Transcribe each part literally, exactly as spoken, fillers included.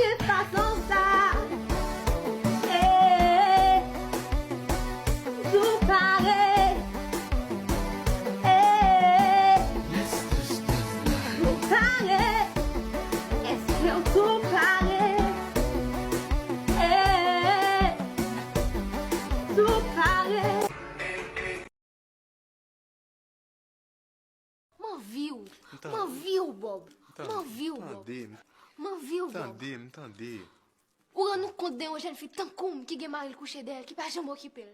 Ki fason sa? Eh, tou pare. Eh, tou pare. Èske w tou pare? Eh, tou pare. M anvi w. M anvi w, Bob. M anvi w, Bob. M anvi w, Bob. Tande m, tande. Ou rann ou kont de yon jèn fi tankou m ki gen mari l kouche dèyè l, ki pa janm okipe l.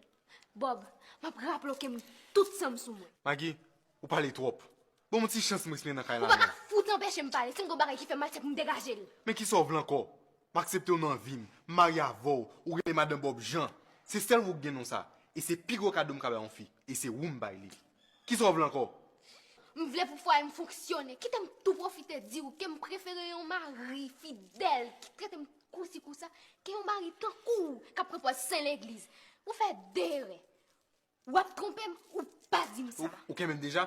Bob, m ap raple w ke m tout san m sou mwen. Magi, ou pale twòp. Ban m yon ti chans m eksprime nan kay la. Ou pa ka fout anpeche m pale. Si m gen yon bagay ki fè m mal, se pou m degaje l. Men kisa w vle ankò? M aksepte w nan vi m, m marye avè w, ou rele madan Bob Jean. Se sèl ou k gen non sa. E se pi gwo kado m ka bay yon fi. E se ou m bay li. Kisa w vle ankò? M vle pou fwaye m fonksyone. Kite m tou pwofite di w ke m prefere yon mari fidèl ki trete m kousi kousa ke yon mari tankou w k ap pran pòz sen legliz. Ou fè de erè. W ap twonpe m, ou pa di m sa. Ou, ou kenbe m deja?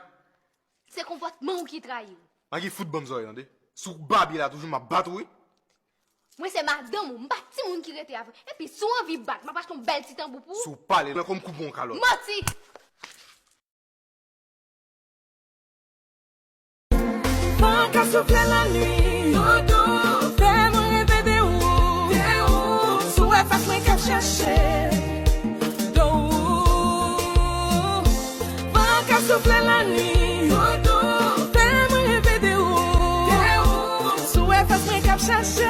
Se konpòtman w ki trayi w. Magi, fout ban m zòrèy, tande. Si w babye la toujou, m ap bat ou, wi. Mwen se madanm ou, m pa timoun ki rete avè w. Epi, si w anvi bat, m ap achte yon bèl ti tanbou pou ou. Si w pale, m kòm koupe yon kalòt. Manti! Van ka soufle lannwit, doudou, fè mwen reve de ou, de ou. Si w wè fas mwen k ap chache, doudou. Van ka soufle lannwit, doudou, fè mwen reve de ou, de ou. Si w wè fas mwen k ap chache,